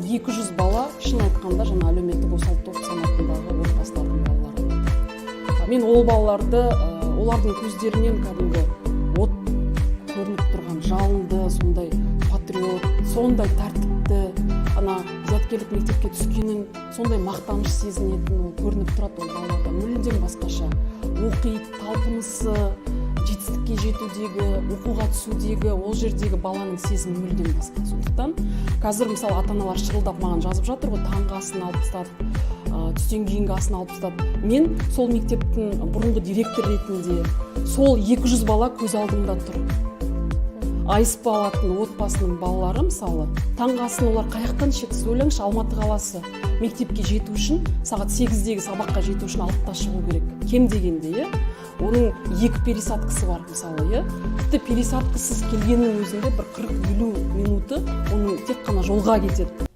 200 бала, шын айтқанда, жаңа әлеуметтік осал топ санатындағы отбасылардың балалары болады. Мен ол балаларды, олардың көздерінен кәдімгі от көрініп тұрған, жалынды, сондай патриот, сондай тәртіпті, ана зияткерлік мектепке түскенін сондай мақтаныш сезінетін, ол көрініп тұрады. Ол балаларда мүлдем басқаша оқиды, талпынысы, жетістікке жетудегі, оқуға түсудегі, ол жердегі баланың сезімі мүлдем басқа. Сондықтан қазір, мысалы, ата аналар шырылдап маған жазып жатыр ғой: таңғы асын алып тастады, түстен кейінгі асын алып тастады. Мен сол мектептің бұрынғы директоры ретінде, сол 200 бала көз алдымда тұр. АСП алатын отбасының балалары, мысалы, таңғы асын олар қаяқтан ішеді? Сіз ойлаңызшы, Алматы қаласы, мектепке жету үшін, сағат 8-дегі сабаққа жету үшін 6-да шығу керек кем дегенде, иә. Оның екі пересадкасы бар, мысалы, иә. Тіпті пересадкасыз келгеннің өзінде бір 40-50 минуты оның тек қана жолға кетеді.